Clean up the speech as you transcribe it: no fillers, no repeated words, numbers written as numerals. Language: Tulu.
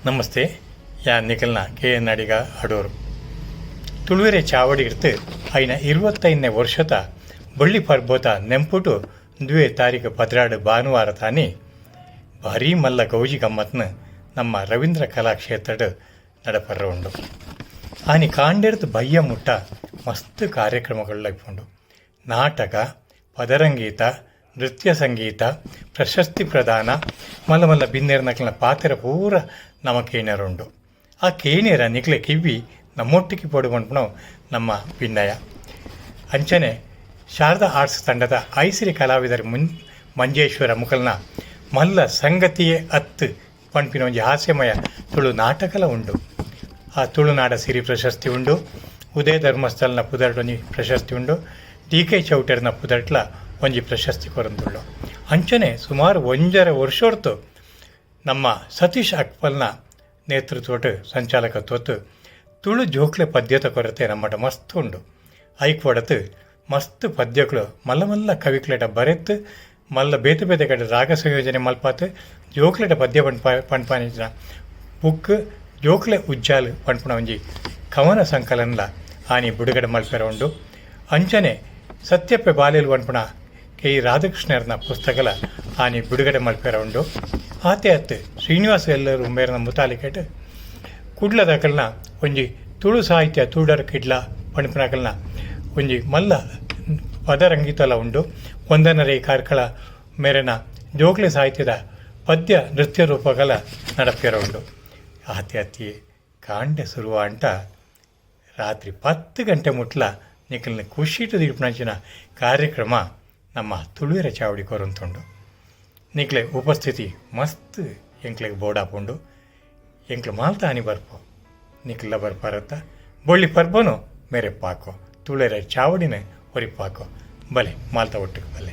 ನಮಸ್ತೆ. ಯಾನ್ ನಿಕಲ್ನ ಕೆ ಎನ್ ಅಡಿಗ ಅಡೂರು. ತುಳುವೆರೆ ಚಾವಡಿರ್ತ್ ಐನ 25ನೇ ವರ್ಷದ ಬಳ್ಳಿ ಪರ್ಬೊತ ನೆಂಪುಟು ದ್ವೆ ತಾರೀಕು 12 ಭಾನುವಾರ ತಾನಿ ಭಾರೀ ಮಲ್ಲ ಗೌಜಿ ಗಮ್ಮತ್ನ ನಮ್ಮ ರವೀಂದ್ರ ಕಲಾಕ್ಷೇತ್ರಡ್ ನಡಪರ ಉಂಡು. ಆನಿ ಕಾಂಡೆರ್ದ್ ಬಯ್ಯ ಮುಟ್ಟ ಮಸ್ತ್ ಕಾರ್ಯಕ್ರಮಗಳು ಇಪ್ಪುಂಡು. ನಾಟಕ, ಪದರಂಗೀತ, ನೃತ್ಯ ಸಂಗೀತ, ಪ್ರಶಸ್ತಿ ಪ್ರದಾನ, ಮಲ್ಲ ಮಲ್ಲ ಬಿನ್ನೆರ್ನಕ್ಲೆನ ಪಾತೆರ ಪೂರ ನಮ ಕೇಣ್ಯರ ಉಂಡು. ಆ ಕೇಣ್ಯರ ನಿಕ್ಲೆ ಕಿವಿ ನಮ್ಮೊಟ್ಟಿಗೆ ಪೋಡು ಪನ್ಪುನವು ನಮ್ಮ ಬಿನ್ನಯ. ಅಂಚನೆ ಶಾರದಾ ಆರ್ಟ್ಸ್ ತಂಡದ ಐಸಿರಿ ಕಲಾವಿದರ ಮುನ್ ಮಂಜೇಶ್ವರ ಮುಕಲ್ನ ಮಲ್ಲ ಸಂಗತಿಯೇ ಅತ್ತು ಪನ್ಪಿನ ಒಂಜಿ ಹಾಸ್ಯಮಯ ತುಳು ನಾಟಕಲ ಉಂಡು. ಆ ತುಳುನಾಡ ಸಿರಿ ಪ್ರಶಸ್ತಿ ಉಂಡು. ಉದಯ ಧರ್ಮಸ್ಥಳನ ಪುದರ್ಡ್ ಒಂಜಿ ಪ್ರಶಸ್ತಿ ಉಂಡು. ಡಿ ಕೆ ಚೌಟರ್ನ ಪುದರ್ಟ್ಲ ಒಂಜಿ ಪ್ರಶಸ್ತಿ ಕೊರಂದುಳ್ಳು. ಅಂಚನೆ ಸುಮಾರು ಒಂಜರೆ ವರ್ಷೊರ್ತು ನಮ್ಮ ಸತೀಶ್ ಅಕ್ಪಲ್ನ ನೇತೃತ್ವಟ್, ಸಂಚಾಲಕತ್ವತ್ ತುಳು ಜೋಕ್ಲೆ ಪದ್ಯತ ಕೊರತೆ ನಮ್ಮಟ ಮಸ್ತ್ ಉಂಡು. ಐಕ್ ಒಡತು ಮಸ್ತ್ ಪದ್ಯಗಳು ಮಲ್ಲ ಮಲ್ಲ ಕವಿಕ್ಲೆಟ ಬರೆತ್, ಮಲ್ಲ ಬೇತೆ ಬೇತೆ ಕಡೆ ರಾಗ ಸಂಯೋಜನೆ ಮಲ್ಪಾತ್ ಜೋಕ್ಲೆಟ ಪದ್ಯ ಪನ್ಪ ಪನ್ಪಾನಿಂಚಿನ ಬುಕ್ ಜೋಕ್ಲೆ ಉಜ್ಜಾಲ್ ಪನ್ಪುನ ಒಂಜಿ ಕವನ ಸಂಕಲನಲ ಆನಿ ಬಿಡುಗಡೆ ಮಲ್ಪೆರ ಉಂಡು. ಅಂಚನೆ ಸತ್ಯಪ್ಪೆ ಬಾಲೆಲು ಪನ್ಪುನ ಕೆ ಇ ರಾಧಾಕೃಷ್ಣರ್ನ ಪುಸ್ತಕಲ ಆನಿ ಬಿಡುಗಡೆ ಮಲ್ಪೆರ ಉಂಡು. ಆತೆ ಅತ್ತು, ಶ್ರೀನಿವಾಸ ಎಲ್ಲರೂ ಮೇರನ ಮುತಾಲಿಕೆಟ್ ಕುಡ್ಲದಕಲ್ನ ಒಂಜಿ ತುಳು ಸಾಹಿತ್ಯ ತೂಡರ್ ಕಿಡ್ಲ ಪನ್ಪಿನಕಲ್ನ ಒಂಜಿ ಮಲ್ಲ ಪದರಂಗಿತಲ ಉಂಡು. ವಂದನರೇ ಕಾರ್ಕಳ ಮೇರೆನ ಜೋಕ್ಲೆ ಸಾಹಿತ್ಯದ ಪದ್ಯ ನೃತ್ಯ ರೂಪಗಳ ನಡಪ್ಯರ ಉಂಡು. ಆತೆ ಅತ್ತಿ, ಕಾಂಡೆ ಶುರುವಾಂಟ ರಾತ್ರಿ 10 ಗಂಟೆ ಮುಟ್ಲ ನಿಕಲ್ನ ಖುಷಿಟು ದೀಪನಂಚಿನ ಕಾರ್ಯಕ್ರಮ ನಮ್ಮ ತುಳುವೆರ ಚಾವಡಿ ಕೊರಂತುಂಡು. ನಿಕ್ಲೆ ಉಪಸ್ಥಿತಿ ಮಸ್ತ್ ಎಂಕ್ಲೆಗ್ ಬೋಡಾಪುಂಡು. ಎಂಕ್ಲು ಮಾಲ್ತ ಆನಿ ಬರ್ಪೋ, ನಿಕ್ಲ ಬರ್ಪಾರತ್ತ. ಬೊಳ್ಳಿ ಪರ್ಬನು ಮೇರೆ ಪಾಕೋ, ತುಳುವೆರ ಚಾವಡಿನ ಒರಿಪಾಕೋ. ಬಲೆ, ಮಾಲ್ತ ಒಟ್ಟಿಗೆ ಬಲೆ.